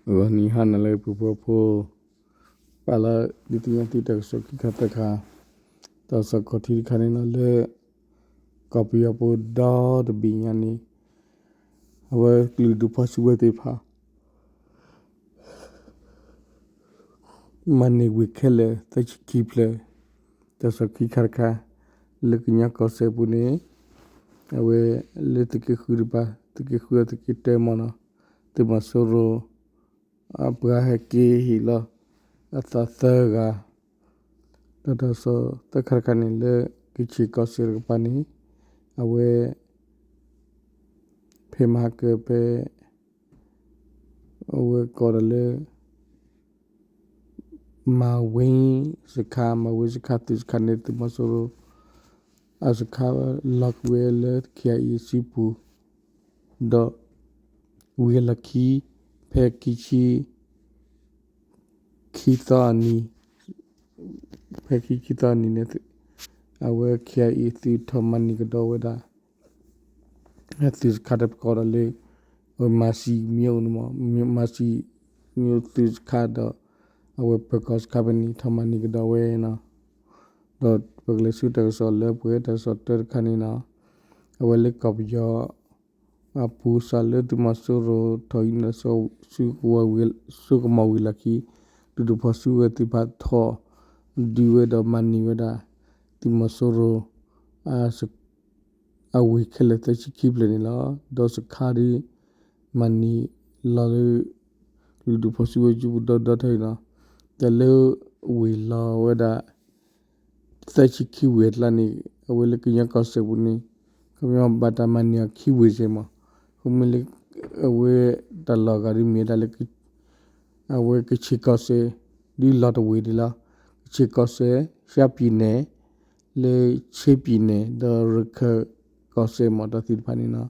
ဂီၤနံၤဟါနၤလၢပှဲၤဖိဖိ, ပာ်လီၤဒုးသ့ၣ်ညါသုတၢ်ကစီၣ်ခံခါသၢခါ, တၢ်ကစီၣ်ခီၣ်ထံးတခါန့ၣ်လီၤလၢ ကီၢ်ပယီၤပူၤဒီတဘ့ၣ်ညါန့ၣ် အဝဲကလုာ်ဒူၣ်ဖီၣ်စုကဝဲၤသ့ၣ်တဖၣ် မၤန့ၢ်ဝ့ၢ်ခဲလၢာ်သၢဆံခံဖျၢၣ်, တၢ်ကစီၣ်ခံခါတခါ, လၢကညီကီၢ်စဲၣ်ပူၤန့ၣ် အဝဲလၢသုးက့ဃုတဖၣ်, သုးက့ဃုအသုးက့တၢမ့ၢ်နီၤ, သုးမီၤစိရိၤ အပှၤဟဲက့ၤဟ့ၣ်လီၤအသးသၢဂၤ, ဒီးတၢ်ကစီၣ်သၢခါတခါန့ၣ်လၢ ကခ့ၣ်ကီၢ်စဲၣ်တကပၤန့ၣ် အဝဲ ဖဲမဟါကဖဲ အဝဲကိးဒီးလၢ မၤဝ့စခါ, မၤဝ့စခါသုးစခါန့ၣ် သုးမီၤစိရိၤ အစခါလီၤကွံာ်ဝဲလၢ ခ့ၣ်အံၤအစုပူၤ ဒီး ဝံၤအလီၢ်ခံ ဖဲခံဆံ ခံသီအနံၤ, ဖဲခံဆံခံသီအနံၤန့ၣ် အဝဲ ခ့ၣ်အံၤ သုးထီၣ်မၤန့ၢ်ကဒီးဝဲဒၣ် သုးစခါတပကီဒီးလၢ အဝဲမၤစံမ့ၢ်အိၣ်န့ၣ်မး, မၤစံမ့ၢ်အိၣ်သုးစခါဒီး အဝဲပၢၤကီၢ်စခါဖဲန့ၣ် ထီၣ်မၤန့ၢ်ကဒီးဝဲနီၤ. ဒီးပကလဲၤဆူတၢ်ကစီၣ်လၢပှဲၤတၢ်ကစီၣ်တၢတခါန့ၣ်နီၤ, အဝဲလၢကီၢ်ပယီၤ အပူၤစးလၢသုးမီၤစိရိၤထီၣ်ဟံးန့ၢ် စိကမီၤဝံၤအလီၢ်ခံ, ဒုးဒုးဖီၣ်စုကဝဲၤသ့ၣ်တဖၣ်ထီၣ်ဒုးဝဲဒီးမၤန့ၢ်ဝဲဒၣ် သုးမီၤစိရိၤ အဝ့ၢ်ခဲလၢာ်သၢဆံခံဖျၢၣ်န့ၣ်လီၤ. ဒီးစခါဒ် မၤန့ၢ်လီၤလၢ ကလုာ်ဒူၣ်ဖီၣ်စုကဝဲၤစုပူၤဒီဒီထီၣ်အံၤနီၤ, တၢ်လၢဝ့ၢ်လီၤဝဲဒၣ် သၢဆံခံဝ့ၢ်အကျါန့ၣ် အဝဲလၢကညီကီၢ်စဲၣ်ပူၤန့ၣ် ခီပညီဘၣ်တၢ်မၤန့ၢ်အီၤခံဝ့ၢ်စ့ၢ်မး, ဃိမ့ၢ်လၢ အဝဲတၢ်လီၢ်အဂၤဒ်မ့ၢ်ဝဲဒၣ်လၢ အဝဲကခ့ၣ်ကီၢ်စဲၣ် ဒ်လီၤတဝ့ၢ်န့ၣ်လီၤ. ကခ့ၣ်ကီၢ်စဲၣ်, ရှမ်းပြည်နယ်, လၢ ချင်းပြည်နယ် ဒီး ရခိုင်ကီၢ်စဲၣ်မး တၢ်သ့ၣ်တဖၣ်န့ၣ်နီၤ,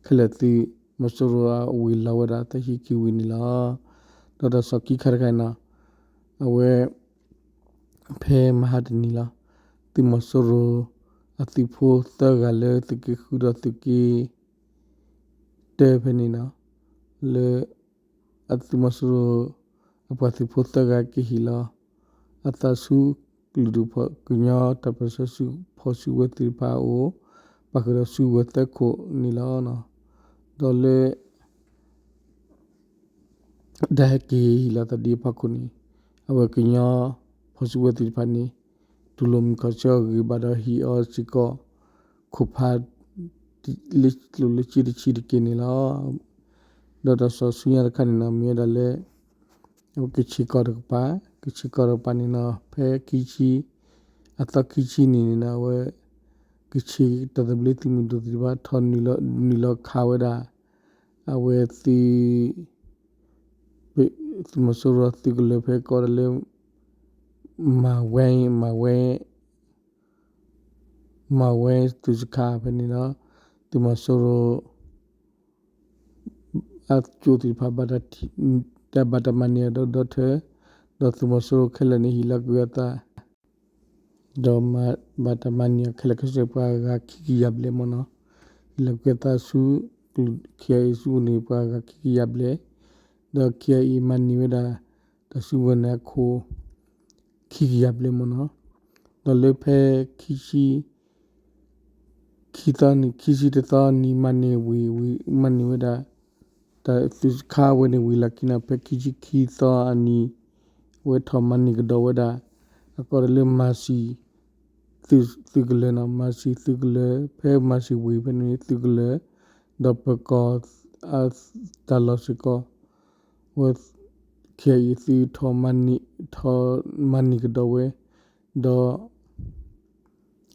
ခဲလၢာ်သုးမီၤစိရိၤအဝ့ၢ်လီၤဝဲဒၣ်သၢဆံခံဝ့ၢ်န့ၣ်လီၤ. ဒီးတၢ်ကစီၣ်ခံခါတခါနီၤ, အဝဲ ဖဲမဟါတနံၤလီၤ, သုးမီၤစိရိၤ အသုးဖိသၢဂၤလၢသုးက့ဃုဒီးသုးက့ တၢဖဲန့ၣ်နီၤ, လၢ အသုးမီၤစိရိၤ အပှၤသုးဖိသၢဂၤက့ၤဟ့ၣ်လီၤ အသးဆူ ကလုာ်ဒူၣ်ဖီၣ် ကညီတၢ်ပၢၢ်ဆၢစုဖီၣ်စုကဝဲၤသ့ၣ်တဖၣ်အအိၣ်, ပာ်ဃုာ်ဒီးစုကဝဲၤသၢခိၣ်န့ၣ်လီၤ. ဒီးလၢ တၢ်ဟဲက့ၤဟ့ၣ်လီၤသးဒ်အဖီခိၣ်န့ၣ်, အဝဲကညီဖီၣ်စုကဝဲၤသ့ၣ်တဖၣ်န့ၣ် တူၢ်လိာ်မုာ်ခီၣ်ဆၢအဂ့ၢ်ဘၣ်ဒီးဟ့ၣ်အီၤစ့ၢ်ကီး ခိၣ်ဖး လၢကျိၣ်လၢစ့တဆံတက့ၢ်န့ၣ်လီၤ. ဒီးတၢ်ကစီၣ်ဆူညါတခါန့ၣ်နီၤ မ့ၢ်ဝဲဒၣ်လၢ အဝဲကခ့ၣ်ကီၢ်တကပၤ, ကခ့ၣ်ကီၢ်တကပၤန့ၣ်နီၤ ဖဲခံဆံ အသီခံဆံန့ၣ်န့ၣ်နီၤ အဝဲ ကခ့ၣ်တၢ်သဘျ့သုးမုၢ်ဒိၣ်သ့ၣ်တဖၣ်ထီၣ်နုာ်လီၤခးဝဲဒၣ် အဝဲသုး သုးမီၤစိရိၤသုးကလၢၤဖဲကိးဒီးလၢ မၤဝဲ မၤဝဲ မၤဝဲသုးစခါဖဲန့ၣ်ဒီး သုးမီၤစိရိၤ အကၠိသ့ၣ်တဖၣ် တၢ်ဘၣ်တၢ်မၤန့ၢ်အီၤဒီဒီထၢ ဒီးသုးမီၤစိရိၤခဲလၢာ်န့ၣ် ဟ့ၣ်လီၤကွံာ်အသး ဒီးဘၣ်တၢ်မၤန့ၢ်အီၤခဲလၢာ်ခဲဆ့ ပှၤဂၤခံကယၤဘျဲၣ်မ့ၢ်နီၤ, ဟ့ၣ်လီၤကွံာ်အသးဆူ ခ့ၣ်အံၤစုပူၤန့ၣ် ပှၤဂၤခံကယၤဘျဲၣ်, ဒီးခ့ၣ်အံၤမၤန့ၢ်ဝဲဒၣ် တၢ်စုကဝဲၤန့ၣ်အခိၣ် ခံကယၤဘျဲၣ်မ့ၢ်နီၤ, ဒီးလၢဖဲခံဆံ ခံသီနံၤ ခံဆံတသီနံၤ မၤန့ၢ်ဝံၤ မၤန့ၢ်ဝဲဒၣ် တၢ်သုးစခါဝဲန့ၣ် ဝံၤလီၢ်ခံန့ၣ် ဖဲခံဆံခံသီအနံၤ အဝဲထီၣ်မၤန့ၢ်ကဒီးဝဲဒၣ် အကိးဒီးလၢမၤစံ သုးကလၢၤနီၤ, မၤစံသုးကလၢၤ ဖဲမၤစံဝ့ၢ်ဖဲန့ၣ် သုးကလၢၤ ဒီးပၢၤကီၢ် တၢ်လီၢ်စ့ၢ်ကီး ဝဲ ခ့ၣ်အံၤသုးထီၣ် ထီၣ်မၤန့ၢ်ကဒီးဝဲ ဒီး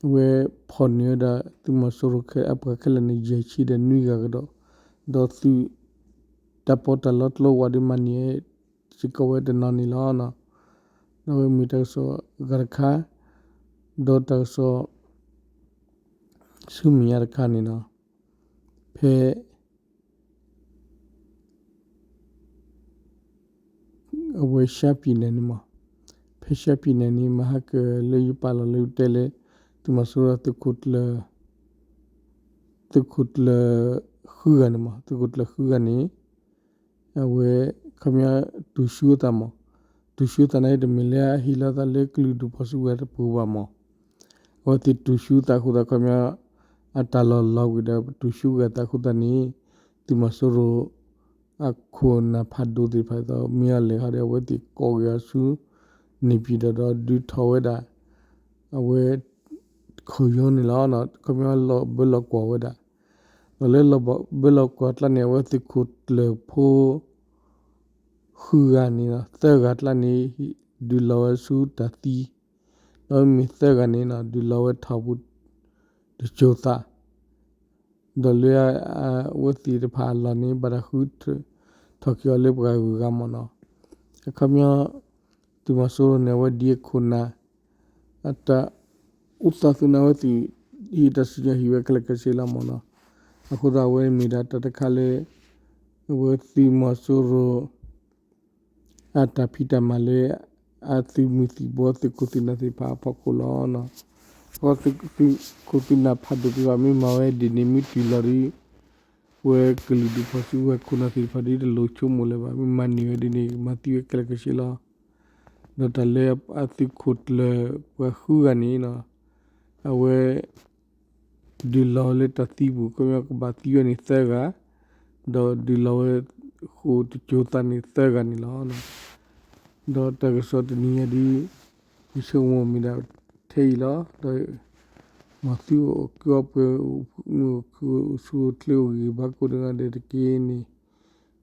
အဝဲဖီၣ်န့ၢ်ဝဲဒၣ် သုးမီၤစိရိၤအပှၤခဲလၢာ်န့ၣ် ယဲၢ်ဆံဒီးနွံဂၤကဒီး, ဒီးသုး တၢ်ပီးတၢ်လီကျိဝဲဒၣ်မၤန့ၢ်စ့ၢ်ကီးဝဲတနီၤန့ၣ်လီၤ. ဒီးဝဲမ့ၢ်တၢ်ကစီၣ်အဂၤတခါ, ဒီးတၢ်ကစီၣ် ဆူမဲာ်ညါတခါန့ၣ်နီၤ, ဖဲ အဝဲရှမ်းပြည်နယ်န့ၣ်မး, ဖဲရှမ်းပြည်နယ်န့ၣ် မဟါကလၢယပာ်လီၤလၢတဲလၢ သုးမီၤစိရိၤသုးခိၣ်ကျၢၢ် သုးခိၣ်ကျၢၢ်ဃုဂၤန့ၣ်မး, သုးခိၣ်ကျၢၢ်ဃုဂၤန့ၣ် အဝဲ ခီပညီ တူၢ်ဆူအသးမး, တူၢ်ဆူအသးန့ၣ် တမ့ၢ်လၢအဟ့ၣ်လီၤသးလၢကလုာ်ဒူၣ်ဖီၣ်စုကဝဲၤတပူၤဘၣ်မး, အဝဲသ့ၣ်တူၢ်ဆူအသးအဃိသတး ခီပညီ အတၢ်လီၢ်လီၤကွံာ်ဒီး ပတူၢ်ဆူကဝဲၤသးအဃိသတးန့ၣ် သုးမီၤစိရိၤ အခိၣ်နၢ်ဖးဒိၣ်သ့ၣ်တဖၣ်ဒ်သိး မ့ၢ်အီၤလဲၤဟီဒီး အဝဲသ့ၣ်ကိးက့ၤအီၤဆူ န့ၣ်ပၠံၣ်တီၣ်ဒီး ဒုးထီၣ်ဝဲဒၣ် အဝဲ ခိၣ်ယိန့ၣ်လီၤ. ခီပညီလီၤဘၢလီၤကွီၢ်ဝဲဒၣ်, ဒီးလၢလီၤဘၢလီၤကွီၢ်အကျါန့ၣ် အဝဲသုးခိၣ်ကျၢၢ်ဖိ ဃုဂၤန့ၣ် သၢဂၤအကျါန့ၣ် ဒုးလီၤဝဲဆူတၢ်သံ, ဒီးမ့ၢ်သၢဂၤန့ၣ် ဒုးလီၤဝဲထီၣ်ပူၤ တစိၤသး ဒီးလၢအဝဲသ့ၣ်တဖၣ်အလီၢ်န့ၣ် ဘၣ်တၢ်ဃုထီၣ်က့ၤအီၤလၢပှၤဂုၤဂၤမ့ၢ်နီၤ. အခီပညီ သုးမီၤစိရိၤန့ၣ် အဝဲဒ်အခိၣ်နၢ် အတၢ်အိၣ်သးသ့ၣ်န့ၣ် အဝဲသ့ၣ် ဟ့ၣ်တၢ်စံၣ်ညီၣ်ဟ့ၣ်ဝဲခဲလၢာ်ခဲဆ့လီၤမ့ၢ်နီၤ. အဃိသတး အဝဲမ့ၢ်ဒၣ်တၢ်တခါလၢ အဝဲသုးမီၤစိရိၤ အတၢ်ဖံးတၢ်မၤလၢ အသုးမုၢ်သံၣ်ဘိ သုးခိၣ်သုးနၢ်သ့ၣ်တဖၣ်အဖီခိၣ်လီၤ. အဃိသုးခိၣ်သုးနၢ်ဖးဒိၣ်သ့ၣ်တဖၣ် မ့ၢ်မၤဝဲဒ်န့ၣ် မ့ၢ်တုၤလီၤဒီး ဝဲကလုာ်ဒူၣ်ဖီၣ်စုကဝဲၤခိၣ်နၢ်သ့ၣ်တဖၣ်ဒီး တလိၣ်ဆိကမိၣ်လၢၤဘၣ်, မ့ၢ်မၤန့ၢ်ဝဲဒ်န့ၣ် မၤသံဝဲခဲလၢာ်ခဲဆ့လီၤ. ဒီးတၢ်လၢအသုးခိၣ်ကျၢၢ်ပှၤဃုဂၤန့ၣ် အဝဲ ဒုးလီၤဝဲလၢတၢ်သံပူၤ ခီပညီကဘၣ်သံဝဲန့ၣ်သၢဂၤ, ဒီးဒုးလီၤဝဲ ဃိာ်တစိၤသးန့ၣ်သၢဂၤန့ၣ်လီၤ. ဒီးတၢ်ကစီၣ်တနံၤညါဒ် ယဆိကမိၣ်မ့ၢ်ဒၣ်ထဲအံၤလီၤ. ဒီး မ်သုအိၣ်ကုးအီပှဲၤ အိၣ်ဆူၣ်အိၣ်ချ့အိၣ်ဂံၢ်ဘါကိးဂၤဒဲးတက့ၢ်န့ၣ်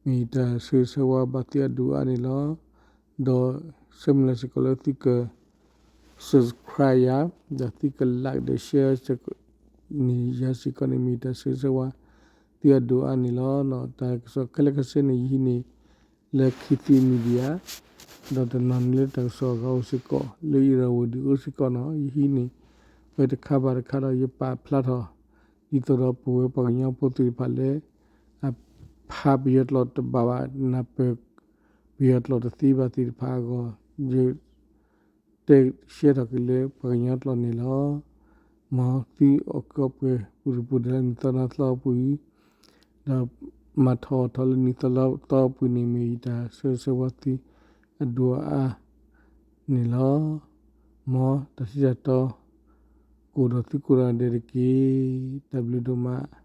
မ့ၢ်တၢ်ဆၢဂ့ၤဆၢဝါဘၣ်သုအဒိၣ်အါန့ၣ်လီၤ. ဒီးဆၢမုၢ်လၢ်စ့ၢ်ကီးလၢသုက subscribe ယၤ, ဒီးသုက like ဒီး share န့ၣ် ယၤစ့ၢ်ကီးန့ၣ် မ့ၢ်တၢ်ဆၢဂ့ၤဆၢဝါ သုအဒိၣ်အါန့ၣ်လီၤ. တၢ်ကစီၣ်ခဲလၢာ်ခဲဆ့န့ၣ် ယဟံးန့ၢ် လၢ Khit Thit Media, ဒီးတနီၤန့ၣ်လၢတၢ်ကစီၣ်အဂၤအိၣ်စ့ၢ်ကီး လၢ Irrawaddy အိၣ်စ့ၢ်ကီးနီၤ, ယဟံးန့ၢ်ဝဲတခါဘၣ်တခါဒီးယပာ်ဖျါထီၣ် ဒ်သိးဒီးပဝဲပှၤကညီဖိသ့ၣ်တဖၣ်လၢ အဖးပယီၤကျိာ်တဘၣ်ဘၣ်, နၢ်ပၢၢ်ပယီၤကျိာ်တသ့ဘၣ်သ့ၣ်တဖၣ်အဂီၢ်, ယ တဲရှဲထီၣ်က့ၤလၢပှၤကညီကျိာ်န့ၣ်လီၤ. မ်သုအိၣ်ကုးအီပှဲၤ ပူၤတပူၤဒဲးလၢနံၣ်သီနါသီအပူၤအံၤ, ဒီးမၤထီၣ်အီၣ်ထီၣ်လၢနံၣ်သီနါသီအပူၤန့ၣ် မ့ၢ်ယတၢ်ဆၢဂ့ၤဆၢဝါသုအဒိၣ်အါန့ၣ်လီၤ. မ်တၢ်ထံၣ်တၢ်တီ ကအိၣ်ဒီးသုကိးဂၤဒဲးတက့ၢ်. တၢ်ဘျုးဒိၣ်မး.